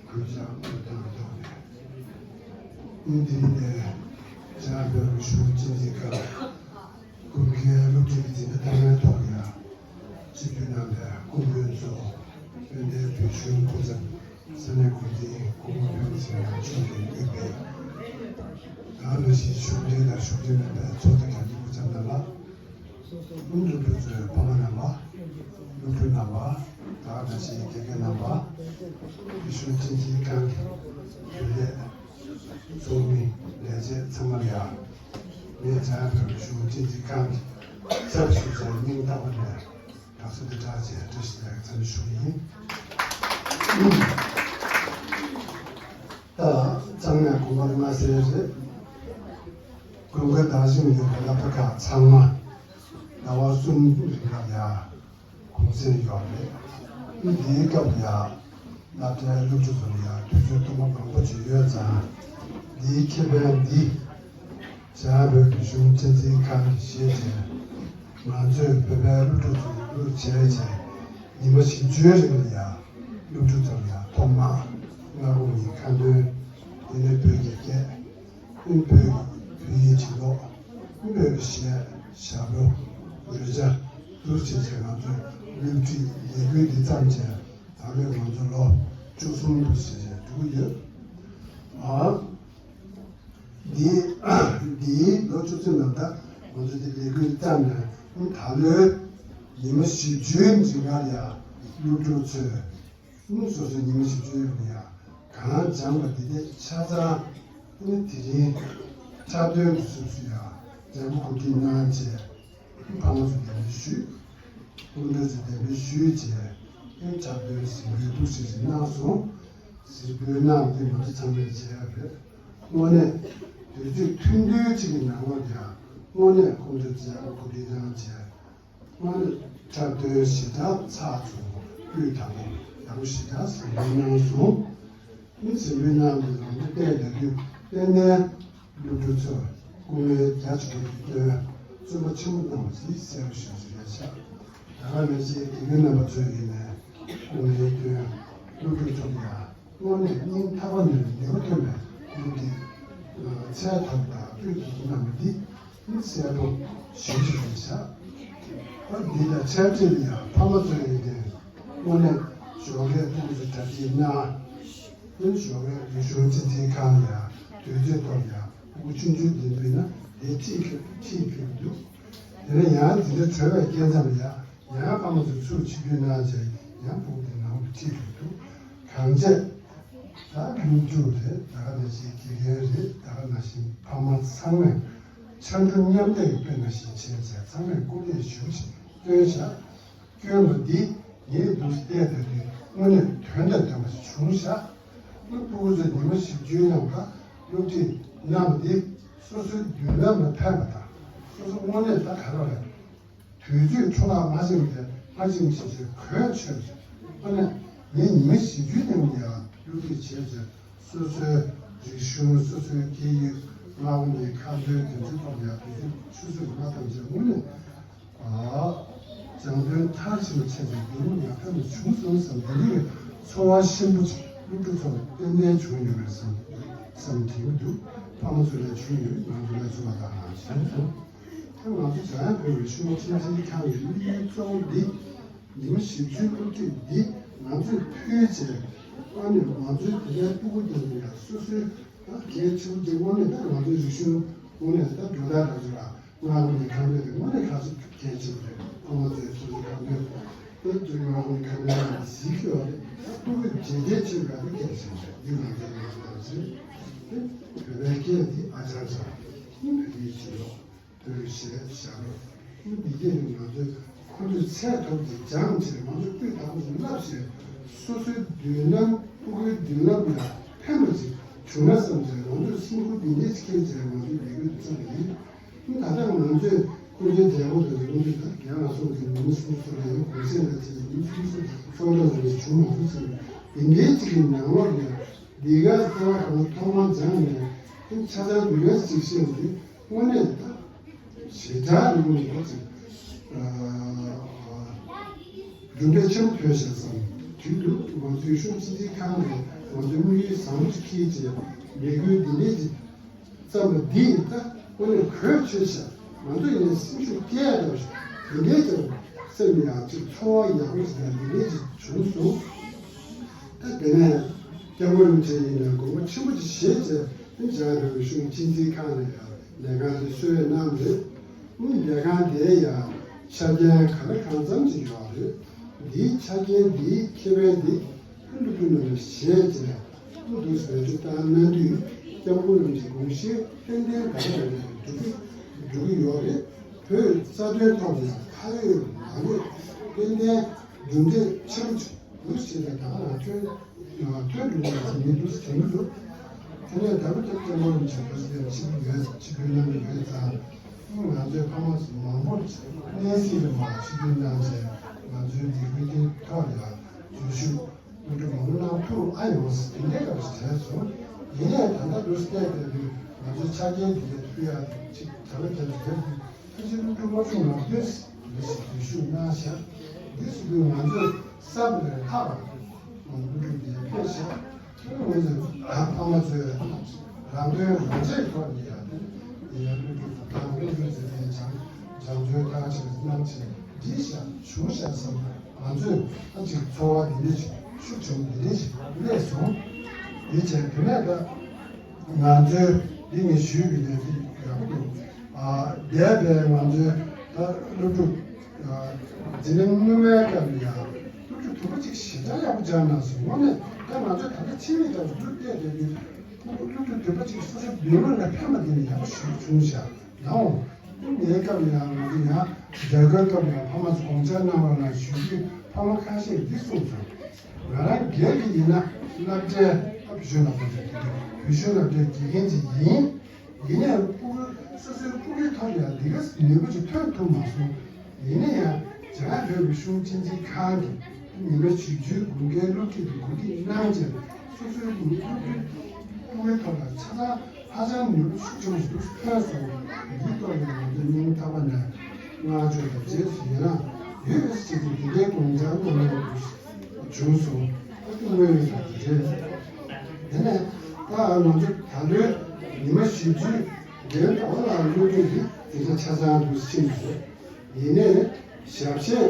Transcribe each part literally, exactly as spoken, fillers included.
གུས་ཕྱག་འབུལ་སྟངས་ཐོག་ནས། ཨིན་དེ་རིང་ནས་བྱ་བའི་གཞུང་ཅན་གྱི་སྐབས་ཀུན་མཁྱེན་སློབ་ཁྲིད་ཀྱི་འཛིན་གྲྭ་ལྟ་བའི་ཐོག་ཡང་སྤྱི་འཐུས་རྣམ་པའི་སྐུ་མགྲོན་ཚོ། དཔལ་ལྡན་བོད་གཞུང་སྐུ་ཚབ་ས་གནས་འགོ་འཛིན་སྐུ་ངོ་དཔལ་འཛིན་ལགས་མཆོག་གིས་དབུས་པའི། ད་ནང་བཞིན་གཞུང་འབྲེལ་དང་གཞུང་འབྲེལ་མིན་པའི་ཚོགས་སྡེ་ཁག་གི་སྐུ་ཚབ་རྣམ་པ། སློབ་ཕྲུག་ཚོའི་ཕ་མ་རྣམ་པ། སློབ་ཕྲུག་རྣམ་པ། ད་ག་ནང་བཞིན་དགེ་རྒན་རྣམ་པ། གཞུང་ཆེན་འཛིན་ཁང་གི་རྒྱུན་ལས་ཚོགས་མི་ལས་བྱེད་ཚང་མར་ཡང་། ངས་བྱ་བའི་གཞུང་ཆེན་འཛིན་ཁང་གི་ཚབ་ཞུས་བྱས་སྙིང་ཐག་པ་ནས་དགའ་བསུ་དང་སྦྲགས་བྱས་བཀྲ་ཤིས་བདེ་ལེགས་འཚམས་འདྲི་ཞུ་གི་ཡིན། ད་ཚང་མས་དགོངས་པ་མ་ཟིན་རེད། དགོན་པ་དང་ཞིང་ཡོད་པའི་སློབ་གྲྭ་ཁག་ཚང་མ་ཟླ་བ་གསུམ་རིང་ལ་ཡ་གུང་སེང་ཡོད་རེད། འདིའི་སྐབས་ལ་ཡ་སློབ་གྲྭའི་སློབ་ཕྲུག་ཚོ་ལ་ཡ་དུས་ཚོད་སྟོང་པ་མང་པོ་ཅིག་ཡོད་ཙང་། འདིའི་ཁེ་ཕན་འདི་བྱང་བོད་ཀྱི་གཞུང་ཆེན་འཛིན་ཁང་གིས་བཞེས་བྱས། ང་ཚོས་བོད་པའི་སློབ་ཕྲུག་ཚོ་བློས་བྱས་བྱས་ཉི་མ་བཞི་བཅུའི་རིང་ལ་ཡ་སློབ་ཕྲུག་ཚོ་ལ་ཡ་ཐོག་མར་སྔ་དགོང་གི་ཁ་འདོན། དེ་ནས་བོད་ཀྱི་སྐད། ཨིན་བོད་བོད་ཡིག་བྱིན་རླབས། ཨིན་བོད་ཀྱི་གཞས། ཞབས་བྲོ། རོལ་ཆ། འདུག་བྱས་བྱས་ང་ཚོས་སློབ་ཁྲིད་ལས་འགུལ་འདི་བརྩམས་བྱས། ད་ལོ་ང་ཚོ་ལོ་བཅུ་གསུམ་དུ་བྱས་བྱས་འགྲོ་གི་ཡོད། ཨ། འདི་འདིའི་ལོ་བཅུ་གསུམ་ནང་ད་ང་ཚོ་འདི་ལས་འགུལ་བརྩམས་ནས་ཨིན་ད་ལོའི་ཉི་མ་བཞི་བཅུའི་རིང་ལ་ཡ་སློབ་ཕྲུག་ཚོས། ཨིན་སོ་སོའི་ཉི་མ་བཞི་བཅུའི་རིང་ཡང་གང་སྦྱངས་པ་འདི་དེ་ཆ་ཚང་ཨིན་དེ་རིང་འཁྲབ་སྟོན་དུ་སོ་སོ་ཡང་མཛད་སྒོ་གོ་སྒྲིག་གནང་བྱས། ཨིན་ཕ་མ་ཚོ་གདན་འདྲེན་ཞུས། སྐུ་མགྲོན་ཚོ་གདན་འདྲེན་ཞུས་བྱས། ཨིན་འཁྲབ་སྟོན་གཟིགས་འབུལ་འདུག་སེ་ཞིག་གནང་སོང་། གཟིགས་འབུལ་གནང་དེ་ང་ཚོ་ཚང་མས་བྱས་ཡ་རེད། དངོས་གནས་དུས་ཚོད་ཐུང་ཐུང་ཅིག་གི་ནང་ལོགས་ཀྱང་དངོས་གནས་སྐུ་མགྲོན་ཚོས་མཛད་སྒོ་གོ་སྒྲིག་གནང་བྱས། སྔོན་འཁྲབ་སྟོན་ཞེ་དྲག་ཚགས་ཚུད་པོ་སྤུས་དག་པོ་ཡག་པོ་ཞེ་དྲག་གཟིགས་འབུལ་གནང་སོང་། ཨིན་གཟིགས་འབུལ་གནང་བའི་ནང་དུ་བལྟས་བསྡད་དུས་དཔལ་ལྡན་སློབ་ཕྲུག་ཚོ་སྐུ་ངལ་རྒྱ་ཆེ་པོ་ཞིག་བཏོན། བརྩོན་པ་ཆེན་པོ་གནང་བ་ཞིག་གསལ་པོ་ཞེ་པོ་ཞིག་རེད་ཤག་ད་ག་ནང་བཞིན་དགེ་རྒན་རྣམ་པ་ཚོས་ཡིན་ནའི་སྐུ་ངལ་བཏོན། སློབ་ཕྲུག་ཚོ་ལ་ཡང་དངོས་གནས་སྙིང་ཐག་པ་ནས་ནུས་པ་ཐོན་པའི་སློབ་ཁྲིད་ཚད་མཐོ་པོ་དང་སྤུས་དག་པོ་གནང་བ་འདི་ནི་གསལ་པོ་ཞེ་པོ་ཅིག་རེད་ཤག་ད་འདི་དང་ཆབས་ཅིག་ལ་ཡང་ཕ་མ་ཚོ་ཡིན་ཏེ་དངོས་གནས་ཞོགས་ཀས་སྤུ་གུ་ཚོ་གྲ་སྒྲིག་གནང་། ཨ་ནི་ཞོགས་ཀས་རིག་གཞུང་རྩེད་འགྲན་ཁང་ལ་ཡང་དུས་ཚོད་ཐོག་ལ་ཡང་སྤུ་གུ་ཆུང་ཆུང་འདི་འདུག་ན་དེ་ཁྲིད་ཁྲིད་ཕེབས་འདུག་དེ་ནས་ཡང་འཛིན་གྲྭ་གྲོལ་བའི་སྐབས་མཚམས་ལ་ཡང་། ཡང་ཕ་མ་ཚོས་ཚུར་ཆིབས་བསྒྱུར་གནང་བྱས་ཡང་སྤུ་གུ་དེ་ནང་དུ་ཁྲིད་དགོས་འདུག་གང་བྱས། ད་སློབ་ཕྲུག་རེད། ད་ག་ནང་བཞིན་དགེ་རྒན་རེད། ད་ག་ནང་བཞིན་ཕ་མ་ཚང་མས་ཕྱར་གྲུ་མཉམ་འདེགས་ཀྱི་དཔེ་ནང་བཞིན་བྱས་བྱས་ཚང་མས་སྐུ་ལས་ཞུ་ཞིང་བཏོན་བྱ། སྐྱོན་པ་འདི་ངས་འདུག་བལྟས་བསྡད་དུས་དངོས་གནས་དོན་དང་ལྡན་པ་ཞིག་བྱུང་བཞག་སློབ་ཕྲུག་ཚོས་ཉི་མ་བཞི་བཅུའི་ནང་ལ་སློབ་ཁྲིད་གནང་བ་འདི་སོ་སོའི་མདུན་ལམ་ལ་ཕན་པ་དང་། སོ་སོ་དངོས་གནས་ད་ག་རེ་རེད། དུས་ཚོད་འཕྲོ་བརླག་མ་བྱུང་སྟེ་མ་བྱུང་ཞེས་ཞུ་གོ་ཆོད། ཨ་ནི་ངས་ཉི་མ་བཞི་བཅུའི་ནང་ལ་ཡང་སློབ་ཁྲིད་བྱས་ཚེ་སོ་སོའི་རིག་གཞུང་སོ་སོའི་སྐད་ཡིག་སྔ་བོ་ནས་ཁ་འདོན་དེ་ཚོའི་ཐོག་ལ་ཡང་དུས་ཚོད་ཆུད་ཟོས་མ་བཏང་བྱས་དངོས་གནས་ཨ་སྦྱང་དོན་མཐར་ཕྱིན་པ་ཆེན་པོའི་བསྡུར་བ་ཡང་ཐོན་པ་བྱུང་སོང་བསམ་འདི་འདྲའི་ཚོར་བ་ཞིམ་པོ་ཅིག་སློབ་ཕྲུག་ཚོ་ལ་ཏན་ཏན་བྱུང་ཡོད་པའི་བསམ་བསམ་དྲན་གྱི་འདུག་ཕ་མ་ཚོ་ལ་བྱུང་ཡོད། ང་ཚོ་ལ་བྱུང་བ་དང་ང་ཚོ་བྱུང་སོང་། ད་ང་ཚོ་བྱང་ཡང་བོད་ཀྱི་ཤུགས་ཆེན་ཆེན་ཁང་གི་དམིགས་ཡུལ་གཙོ་བོ་འདི། ཉི་མ་བཞི་བཅུའི་སློབ་ཁྲིད་འདི་ང་ཚོས་ཕུལ་བྱས། ཨ་ནི་ང་ཚོའི་དེ་གའི་སྤུ་གུ་དེ་ཚོ་ཡང་སོ་སོའི་ད་གལ་ཆེ་བོ་དེ་དངོས་གནས་ད་ང་ཚོའི་རིག་གཞུང་དངོས་གནས་ད་སྒྲོ་བཏགས་ང་ཚོ་ལ་སྔ་བོ་ནས་ཁ་འདོན་དེ་དངོས་གནས་ཁ་ཚོ་གལ་ཆེ་བོ་རེད། ཁོང་ཚོས་སོ་སོའི་ཁ་འདོན་དེ་ཚོའི་སྔ་བོ་ནས་ཁ་འདོན་ལ་གཟིགས་ཡོད་རེད། ད་སྤུ་གུ་རྗེས་འདེད་བྱེད་པ་དེ་གལ་ཆེ་བོ་རེད། འདི་ང་ཚོའི་ང་ཚོ་ད་ཚོས་དེ་བོད་པའི་སྐད་འདི་ཨ་ཅང་ཅང་བོད་ཡིག་བྱེད་ཡོད། བོད་ཀྱི་གཞས་ཞབས་བྲོ། འདི་གས་ནི་ང་ཚོས་ཁོང་ཚོས་ཚད་མཐོ་པོ་ཅིག་སྦྱངས་བྱས། ང་ཚོས་སྤུས་དག་པོ་ཞིག་བསླབས་བྱས། སོ་སོའི་མདུན་ལམ་སྤུ་གུའི་མདུན་ལམ་ལ་ཕན་པ་ཅིག་བྱུང་ན་བསམ་བྱས་ང་ཚོས་སེམས་ཁུར་འདི་འདྲས་ཅིག་འཁྱེར་བྱས་ང་ཚོས་ལས་འགུལ་འདི་བརྩམས་པ་ཡིན། ད་ལྟ་ང་ཚོས་ཁོང་ཚོའི་མཛད་སྒོ་དེ་ཚོ་ཁོང་ཚོས་ད་རྒན་ལགས་སོགས་ཀྱིས་ཉིན་གསུམ་གསུམ་ལ་ཡང་གུང་སེང་ལ་བྱས། ཉིན་གསུམ་གསུམ་ཚོགས་འདུ་ལ་བྱས་བྱུང་མ་སོང་ཟེར་བ་འདི་འདྲའི་ཅིག་གི་ནང་ལོགས་ནས་འདི་ག་ཚོ་གང་ཐོག་མར་སྦྱངས་ནས་ཆ་ཚང་འདི་ག་ཅིག་ཤེས་པ་དེ་དངོས་གནས་ད། ཞེ་དྲག་ཡོང་ནས་ཡོད་ཅིང་། གྲུབ་འབྲས་ཆེན་པོ་ཐོན་ཤག་བསམ་གྱི་འདུག་ང་ཚོའི་ཤོག་སྤྱི་འཐུས་ཁང་གི་ ང་ཚོས་དམིགས་ཡུལ་བཟང་པོ་ཞིག་འཁྱེར་བྱས་ལས་འགུལ་འདི་འདྲའི་ཅིག་བརྩམས་པ་འདིས་ད་དངོས་གནས་གོ་ཆོད་ཤག་ང་ཚོ་ཡིན་ནའི་སེམས་ཤུགས་སྐྱེ་ཡག་འདྲ་བོ་ཞིག་དེ་འདྲའི་ཅིག་སེམས་ཡང་ཅིག་ཚོར་བ་ཡག་པོ་ཞིག་དང་འདི་འདྲའི་ཅིག་བྱུང་སོང་། ད་དེ་ནས་སྐྱབས་མགོན་རིན་པོ་ཆེ་ཡིན་ནའི་དགོངས་པ་ཆེན་པོ་ཅིག་བཞེས་བྱས་འཇམ་དབྱངས་དཔལ་གྱི་གཞུང་གཅེས་འཛིན་ཁང་ནས་ཡང་ལས་ཁང་དེ་གསོལ་རས་གནང་རེད། ལས་ཁང་དེའི་ཡང་ཆ་རྐྱེན་ག་ལ་གང་འཚམ་ཅིག་ཡོད་རེད། འདིའི་ཆ་རྐྱེན་འདིའི་ཁེ་ཕན་འདི་སློབ་ཕྲུག་རྣམས་ལ་བཞེས་བྱས་སློབ་ཕྲུག་བེད་སྤྱོད་བཏང་གནང་དུས་སྐྱབས་མགོན་རིན་པོ་ཆེའི་དགོངས་བཞེད་ཏན་ཏན་ག་ལ་ཡོད་ནས་འགྲུབ་ཀྱི་འགྲུབ་ཀྱི་ཡོད་རེད། བོད་རྩ་དོན་ཐོག་ནས་ཡང་ཁ་ཡོད་ལག་ཡོད་ཏན་ཏན་གྲུབ་འབྲས་ཆེན་པོ་ཅིག་འདུག་ཟེར་ནས་ད་ག་རང་ཐོན་ཐོན་འགྲོ་གི་ཡོད་ཟེར་ངས་འདུག་ཟེར་དྲན་གྱི་འདུག་དེ་ནས་ད་བུ་ཐེབས་སྐྱབས་མགོན་རིན་པོ་ཆེ་འདུག་ཟེར་ཕྱི་ཡོད་ཕྱི་ཕུལ་གནང་གི་ཡོད་ཙང་། ང་ཚོའི་ཕ་མ་མང་པོ་གནས་སྲིད་ལ་མ་ཕྱི་ཕུལ་གནང་བྱས་ང་ཚོའི་འདི་ཕུལ་དེ་ཐོག་ལ་འཛུལ་ཞུགས་སློབ་ཕྲུག་མང་པོ་གནང་ཐུབ་ཨ་ཡོང་ཟེར་དེ་འདྲའི་སྐབས་སུ་དྲན་སོང་། ཡིན་ནའི་ད་ལྟ་འདུག་སྟེ་བསྡད་དུས་ང་ཚོའི་ཆ་རྐྱེན་འདི་གས་ཕུལ་ཡག་ཅིག་ག་ལ་གལ་ཆེ་དེ་ཕལ་ཆེར་སློབ་ཕྲུག་ལྔ་བཅུ་ང་བདུན་འདི་ཞིག་འཛུལ་ཞུགས་གནང་ཤག་འདི་ཟེར་དུས་ང་ཚོས་གསར་དུ་ལས་ལྷག་པ་སློབ་ཕྲུག་འདི་ཕེབས་ཤག་ང་ཚོས་ཕ་མ་ཚོས་རང་དོན་རང་གཅེས་ཐོག་ནས་ཡང་དེ་ཡང་སློབ་ཕྲུག་དང་སློབ་ཕྲུག་ཚོས་དེ་ཡང་སྦྱང་སྦྱང་བརྩོན་ཐག་ཆོད་གནང་བྱས་འགྲིག་ཤག་བྱུང་ཤག་བསམ་ང་ཚོས་ཨ་ཅིག་ཚོར་བ་འདི་འདྲ་ཞིག་ཤུགས་ཆེན་པོ་འདི་འདྲ་ཞིག་སླེབས་སོང་། འདི་བྱས་དེ་ནས་ད། ང་ཚོའི་འདི་ངས་ཞུས་པའི་ལས་འདི་ཡག་པོ་འདུག་ཨ་འདས་པའི་ང་ཚོའི་ད་སློབ་ཕྲུག་ཨ་འཛིན་གྲྭ་སྔོན་མའི་སྐབས་ལ་ཡང་སློབ་ཕྲུག་དུམ་བུ་གཅིག་ཞེ་དྲག་ཡག་པོ་སྦྱངས་གནང་སོང་། དངོས་གནས་ད་ང་ཚོས་ད་ལྟ་ཕྱི་མིག་ལྟ་བུ་འདུག་བལྟས་བསྡད་དུས་སློབ་ཕྲུག་དུམ་བུ་གཅིག་སོ་སོའི་མདུན་ལམ་ལ་ཕན་པ་དེ་ནི་ཡག་པོ་ཞིག་བྱུང་ཤག་ལའོ། ངའི་སྐབས་ལ་ཡང་ང་ཚོ་ཡང་མཛད་སྒོའི་སྐབས་ལ་ཡང་ཕ་མ་ཚོ་དགོངས་འཆར་གནང་བ་ལ་ཞུ་རྒྱུའི་ཕ་མ་ཁ་ཤས་འདི་གསུངས་སོང་། ང་རང་སྒེར་གྱི་ཡིན་ན་སློབ་གྲྭའི་ཨ་བུ་ཆུང་ལ་ཕན་ཐོགས་ཀྱི་འདུག་བུ་ཆུང་སློབ་གྲྭའི་དགེ་རྒན་ཅིག་ཡིན། ཡིན་ནའང་ཕྲུ་གུ་སོ་སོའི་ཕྲུ་གུའི་ཐོག་ལ་ཡང་འདི་ག་ནུས་པ་ཅིག་ཐོན་ཐུབ་མ་སོང་། ཡིན་ན་ཡང་རྒྱ་གར་བོད་ཀྱི་གཞུང་གཅེས་འཛིན་ཁང་གིས་ཉི་མ་བཞི་བཅུའི་དགུན་ཁའི་སློབ་ཁྲིད་ཀྱི་གོ་སྒྲིག་གནང་རྗེས་སོ་སོའི་སློབ་ཕྲུག་ཕྲུ་གུའི་ཐོག་ལ་ཆ་ཚང་ཧ་ཅང་ནུས་པ་ཤུགས་ཆེན་པོ་ཞིག་ཐོན་སོང་། འདིའི་ཐོག་ནས་ང་ཚོས་སྙིང་ཐག་པ་ནས་བསྔགས་བརྗོད་དང་རྗེས་སུ་ཡི་རང་ཡོད་ཟེར་གྱི་འདི་འདྲའི་དགོངས་འཆར་གནང་ཡག་བྱུང་སོང་། ཨ་ཏི་དངོས་ཡོད་དང་འདི་འདྲའི། དེ་ནས་ད་ང་ཚོ་ད་ལོའི་ཉི་མ་བཞི་བཅུའི་རྒན་ཟླ་བ་ལགས་སློབ་ཕྲུག་གི་འཛིན་གྲྭ་ཆ་ཚང་དུ་ཕྱིན་ཡོད། ཡིན་ནའི་ཞབས་ཕྱི་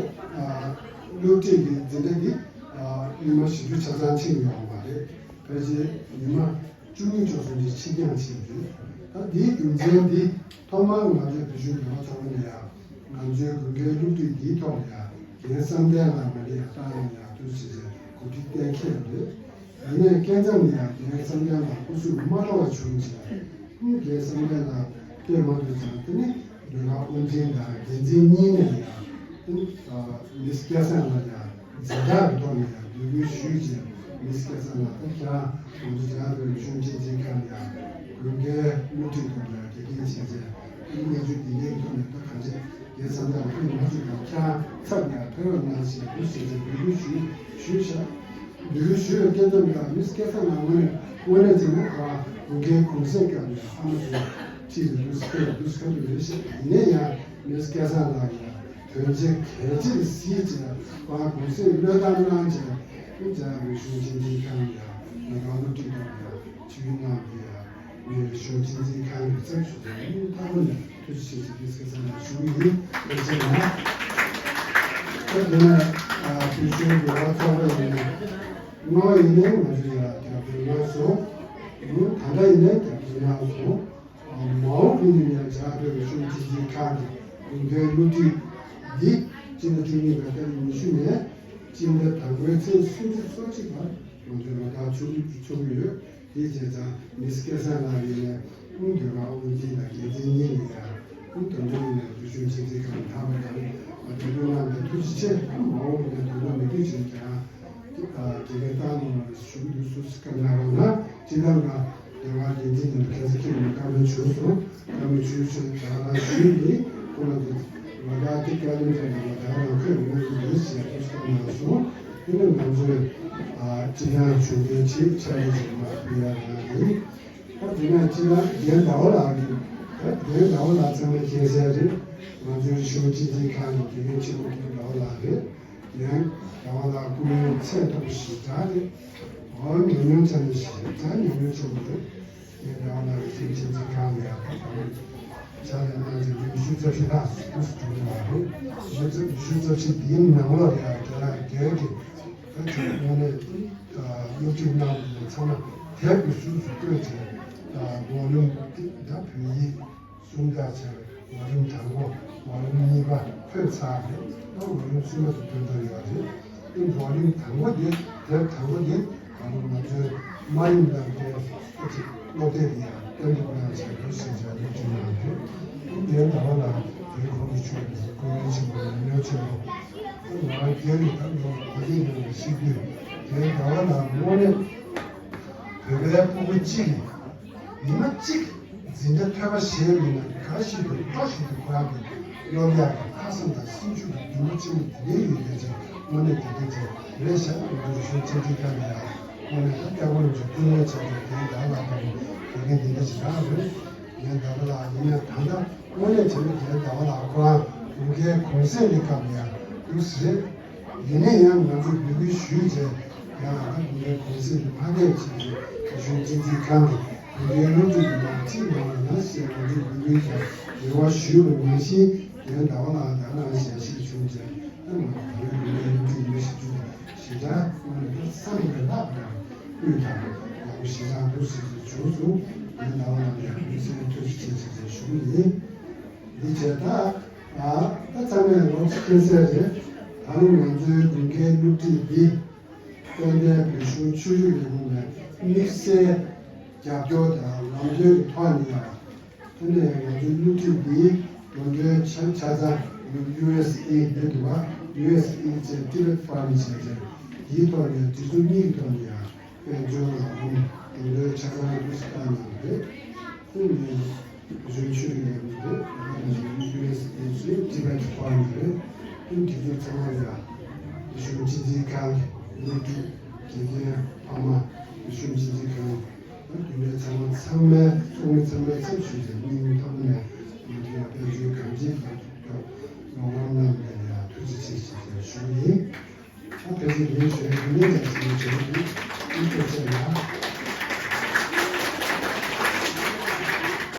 སློབ་ཁྲིད་ཀྱི་འཛིན་གྲྭ་འདི་ཉི་མ་བཞི་བཅུ་ཆ་ཚང་ཕྱིན་ཡོད་མ་རེད། ཕལ་ཆེར་ཉི་མ་བཅུ་གཉིས་ཙམ་ཞིག་ཕྱིན་རྐྱང་ཕྱིན་ཡོད། ད་འདིའི་རྒྱུ་མཚན་འདི་ཐོག་མར་ང་ཚོའི་བོད་གཞུང་འབྲེལ་བ་ཚོགས་པ་ནས་ཡང་ང་ཚོའི་དགུན་ཁའི་སློབ་ཁྲིད་འདིའི་ཐོག་ལ་ཡང་རྒན་བསམ་གཏན་ལགས་མ་ནས་ཡང་བཏང་ཡང་ཡང་དུ་ཞེས་བྱས་གོ་སྒྲིག་གཏན་འཁེལ་རེད། ཡིན་ནའི་སྐབས་མཚམས་ནས་ཡང་རྒན་བསམ་གཏན་ལགས་སྐུ་གཟུགས་མ་འགྲོ་བ་བྱུང་རྗེས་རྒན་བསམ་གཏན་ལགས་བལྟས་མ་ཐུབ་ཙང་དེ་ནི་ཟློས་གར་དབུ་འཛིན་དང་འགན་འཛིན་གཉིས་ནས་ཡང་དེ་ནི་མིས་སྐལ་བཟང་ལགས་ཡང་མཛད་དྲག་གི་ཐོག་ནས་ཡང་འབོད་སྐུལ་ཞུས་རྗེས་མིས་སྐལ་བཟང་ལགས་ད་ཁྱེད་རང་ང་ཚོ་རྒྱ་གར་བོད་གཞུང་གཅེས་འཛིན་ཁང་ཡང་དགུན་ཁའི་སློབ་ཁྲིད་ཐོག་ལ་དགེ་རྒན་བྱས་རྗེས་དེ་ནི་གནས་ཚུལ་འདི་འདྲའི་ཐོག་ནས་ད་གང་བྱས། རྒན་བསམ་གཏན་ལགས་ཕེབས་མ་ཐུབ་པར་ཁྱེད་རང་ཚབ་ནས་ཕེབས་རོགས་གནང་ཞེས་འབོད་ཞུས་ཏེ་འབོད་སྐུལ་ཞུས་ཞུས་ཤག་འབོད་སྐུལ་ཞུས་པའི་སྐབས་ཙམ་ལ་མིས་སྐལ་བཟང་ལགས་དངོས་གནས་དངོས་གནས་བྱས་ན་ཁོ་རང་དགུན་ཁའི་གུང་སེང་སྐབས་ལ་ཕ་མ་ཚོ་ཁྲིད་ལ་འདུག་སེ་ཕེབས་འདུག་སེ་ཁ་ཐུག་རེད་ཤག་ཡིན་ན་ཡང་མིས་སྐལ་བཟང་ལགས་ཀྱིས་དོན་ཆེན་གལ་ཆེར་གཟིགས་བྱས་ཁོ་རང་གུང་སེང་བློས་བཏང་གནང་བྱས་རྒྱ་གར་བོད་གཞུང་གཅེས་འཛིན་ཁང་ལ་ཡང་ལས་ཀ་སློབ་ཁྲིད་ཐོག་ལ་ཡང་ཆིབས་བསྒྱུར་གནང་བ་དེ་ཡང་། ངས་གཞུང་གཅེས་འཛིན་ཁང་གི་ཚབ་ཞུས་ཏེ་ཨ་ནི་ལྟ་བུ་ནས་ཐུགས་རྗེ་ཆེ་ཞེས་དེ་སྐད་ཆ་ནང་ཞུ་གི་ཡིན། ཐུགས་རྗེ་ཆེ་གནང་། ད་དེ་ནས་ཨ་བོད་གཞུང་འབྲེལ་བ་ཚོགས་པ་ཡིན་ནའི་དངོས་ཡིན་ནའི་ང་ཚོ་ཡང་རྒྱབ་སྐྱོར་གནང་སོང་། ད་ལྟ་ཡིན་ནའི་རྒྱབ་སྐྱོར་གནང་སོང་། མ་འོངས་པ་ཡིན་ནའི་ཡང་རྒྱ་བོད་ཀྱི་གཞུང་གཅེས་འཛིན་ཁང་གི་དགུན་ཁའི་སློབ་ཁྲིད་འདི་སྤྱི་ཟླ་བཅུ་གཉིས་པའི་ཏ་རིག་ཉི་ཤུ་ནས་སྤྱི་ཟླ་དང་པོའི་ཚེས་སུམ་ཅུ་སོ་གཅིག་བར་ང་ཚོའི་ལོ་ཟླ་ཚོགས་འདུ་ཚོགས་ཀྱི་ཡོད། དེ་བྱས་ཙང་མིས་སྐལ་བཟང་ལགས་ཡིན་ནའི་ཟློས་གར་དབུ་འཛིན་དང་འགན་འཛིན་གཉིས་ནས་ཡང་དོན་དུ་ཡིན་ནའི་རིག་གཞུང་གཅེས་འཛིན་ཁང་ལ་ཐག་པ་དང་དོན་དུ་གནང་བའི་ཐུགས་རྗེ་ཆེ། མ་འོངས་པ་ནས་དོན་དུ་མི་མཐུན་ཕྱིན་ཀྱང་དགེ་རྒན་བཏང་གནང་བ་ཞུ་འདུག་སུ་སྐབས་ན་རང་ན་སྤྱི་བཏང་ན་ཟློས་གར་འགན་འཛིན་ནས་ཁ་ས་ཁྱེད་ནས་བཀའ་མོལ་བྱུང་སོང་། བཀའ་མོལ་བྱུང་ཚེ་ད་རང་ཞུས་ནི་ཁོ་ལ་འདི་ལ་དྭགས་ཀྱི་བཀའ་བློན་ཁྲི་ལ་ད་རང་ཁོས་ངོས་ཀྱི་ཡོད་ཟེར་དུས་སྐབས་ན་སོང་། དེ་ནས་ང་ཚོས་ཨ་སྤྱི་བཏང་བྱུང་འཕེལ་ཆེད་ཕྱག་ལས་བྱེད་མ་ཕུལ་ཡ་རང་ཡིན། ད་དེ་ནས་སྤྱི་བཏང་རྒན་ཟླ་བ་ལགས་ཀྱིས་ད་རྒན་ཟླ་བ་ལགས་ཚང་མས་མཁྱེན་གསལ་རེད། ང་ཚོའི་གཞུང་གཅེས་འཛིན་ཁང་གི་དགེ་རྒན་ཆེན་པོ་རྒན་ཟླ་བ་ལགས་རེད། ཡང་ཟླ་བ་ལགས་སྐུ་ངོ་ཚད་མཐོ་པོ་ཞེ་དྲག་རེད། ཨོ་ཉུང་ཉུང་ཙམ་ནས་ཤེས་ད་ཉུང་ཉུང་ཙམ་རེད། ངས་རང་ལ་རེ་ཞིག་ཅིག་ཅིག་གང་ལ་ཡང་ད་གང་ཅག་ལས་གནང་ཅིག་ཉི་ཤུ་རྩ་བཞི་ལྷག་ཙམ་འགྲོ་གི་མ་རེད། ཉི་ཤུ་རྩ་བཞི་འདིའི་ནང་ལོགས་ལ་ཡང་རྒན་ལགས་རྒན་གྱིས་ད་ཁྱོད་དངོས་གནས་སློབ་ཁྲིད་གནང་བའི་ཚང་མ་དེབ་ཀྱི་གཟུགས་སུ་བཀོད་བྱས་ད་ངོ་ལོག་ད་བོད་ཡིག་སུམ་རྟགས་བྱས་པའི་ཝོ་ལུམ་དང་པོ། ཝོ་ལུམ་གཉིས་པ་ཕུད་ཚར་རེད། ད་ཝོ་ལུམ་གསུམ་པ་དེ་ཐོན་ཐོན་ཡོད་རེད། ཨིན་ཝོ་ལུམ་དང་པོ་དེ་དེབ་དང་པོ་དེ་ད་ལོ་ང་ཚོའི་དམའ་རིམ་དང་དེ་ཨ་ཅིག་སློབ་དེབ་ཡང་གཏན་འབེབས་གནང་བྱས་འདུག་ཟེར་བྱས་སློབ་ཁྲིད་གནང་རེད། ཨིན་དེ་ཟླ་བ་ལགས་དེ་ཁོང་གི་ཆོས་ཀྱི་སྐུ་ངལ་ཆེན་པོ་ཉམས་མྱོང་ཆེན་པོ། ཨིན་ང་རང་རྒྱལ་ལ་ད་ལོ་གོ་སྒྲིག་གནང་བའི་ཤེས་རྒྱུད་དེ་ཟླ་བ་ལགས་དངོས་གནས་བོད་པའི་སྤུ་གུ་གཅིག་གིས་ཉི་མ་གཅིག་འཛིན་གྲྭ་ཐོན་པ་ཞེས་མིན་ན་ག་ཞིག་ཏུ་འགྲོ་ཞིག་ཏུ་ཁོ་རང་གི་སློབ་ཡག་གི་ལྷག་བསམ་དང་སེམས་ཤུགས་ཀྱི་འདུན་པ་ཆེན་པོ་དེ་འདྲའི་ཡོད་དེ་ཅིག་དངོས་གནས་དེ་འདྲ་ཅིག་རེད་ཤག་ང་ཚོ་རིག་གཞུང་ཚན་རྩལ་ཁང་ནས་ཡང་དངོས་གནས་ད་སྐྱབས་མགོན་རིན་པོ་ཆེ་སྐུ་ངལ་ཆེ་བའི་དེའི་བདག་ལ་དང་དགེ་རྒན་འདི་འདྲ་ཞིག་རང་རེད། ངས་ད་ལྟ་ལ་ཡིན་ན་ད་ལྟ་དངོས་གནས་བྱས་ན་དེའི་བདག་ལ་ཁོ་རང་དགུན་ཁའི་གུང་སེང་གི་སྐབས་ལ་ཡང་འདུག་ཟེར། ཡིན་ན་ཡང་ང་ཚོས་འབོད་སྐུལ་ཞུས་བྱས་ཡང་ཨ་ནི་གུང་སེང་གི་ཕ་སྐད་ཅིག་གིས་གཞུང་སྤྱི་འཐུས་ཁང་གི་བོད་རྒྱའི་སློབ་ཕྲུག་གི་ནང་ཁྲིད་གནང་བ་ན་ཞེས་ང་ཚོས་འབོད་སྐུལ་དང་རེ་བ་ཞུས་པ་ནང་བཞིན་དེ་ཟླ་བ་ལགས་ད་ང་ཞལ་བཞེས་བྱུང་བྱས་ཨ་ནི་ང་ཚོ་བོད་རྒྱའི་སློབ་ཕྲུག་ཡོད་ཞེས་བརྗོད་ཞེ་དྲག་དངོས་གནས་བསམ་པའི་ལྷག་པའི་སྤུས་དང་ཡག་པོ་ཞེ་དྲག་འདུག་ཟེར་གྱི་བྱུང་སོང་། དེ་ཟླ་བ་ལགས་ཀྱི་གུང་སེང་ཐུགས་རྗེ་ཆེ་ཟེར་གྱི་ཞུ་གི་ཡིན། འདི་བྱས་ད། ད་ཚང་མས་ལོག་ཅིག་མཁྱེན་གསལ་རེད། ད་རུང་ང་ཚོའི་དགུན་ཁའི་སློབ་ཁྲིད་འདི་དཔལ་ལྡན་བོད་གཞུང་ཆོས་རིག་ལས་ཁུངས་ནས་དམིགས་བསལ་རྒྱབ་སྐྱོར་དང་ལམ་སྟོན་གྱི་ཐོག་ནས་ཡང་དེ་ནས་ང་ཚོའི་སློབ་ཁྲིད་འདི་འདོན་སྤྲོད་ཆ་ཆ་ཚང་ཡུ་ཨེས་ཨེ་འདི་འདུག་བ། ཡུ་ཨེས་ཨེ་བཅས་ཏི་བེད་ཕར་མི་བྱས་ཏེ་དེའི་ཐོག་ནས་སྒྲིག་འཛུགས་གཉིས་ཀྱི་ཐོག་ནས་ཡང་། དཔལ་འབྱོར་ལ་འོང་འགྲོ་འགྲོའི་ཆ་ཚང་དུ་སུ་བཏང་གནང་རེད། དེ་ནས་གཞུང་ཆོས་རིག་ལས་ཁུངས་རེད། ད་ནས་ཡུ་ཨེས་ཨེ་ཚོས་ཏི་བེད་དུ་ཕར་ནས་རེད། དེ་དེ་ཚོ་ཚང་མ་ལ་གཞུང་སྤྱི་འཐུས་ཁང་གི་སློབ་ཕྲུག་དགེ་རྒན་ཕ་མ། གཞུང་སྤྱི་འཐུས་ཁང་དེ་འདྲའི་ཚང་མ་ཚང་མའི་ཚོགས་མི་ཚང་མའི་ཚབ་ཞུས་ཏེ་སྙིང་ཐག་པ་ནས་ང་ཚོའི་དཔལ་འབྱོར་གང་ཅིའི་ཐོག་སློབ་ཁང་གནང་བའི་ལ་ཐུགས་རྗེ་ཆེ་ཞེས་ཞུ་གི་ཡིན། ད་ཕལ་ཆེར་ངས་ཞུ་ཡག་འདི་ནས་ཀྱང་ཞུ་ཡག་བྱས་ཏེ་ཨིན་ཕལ་ཆེར་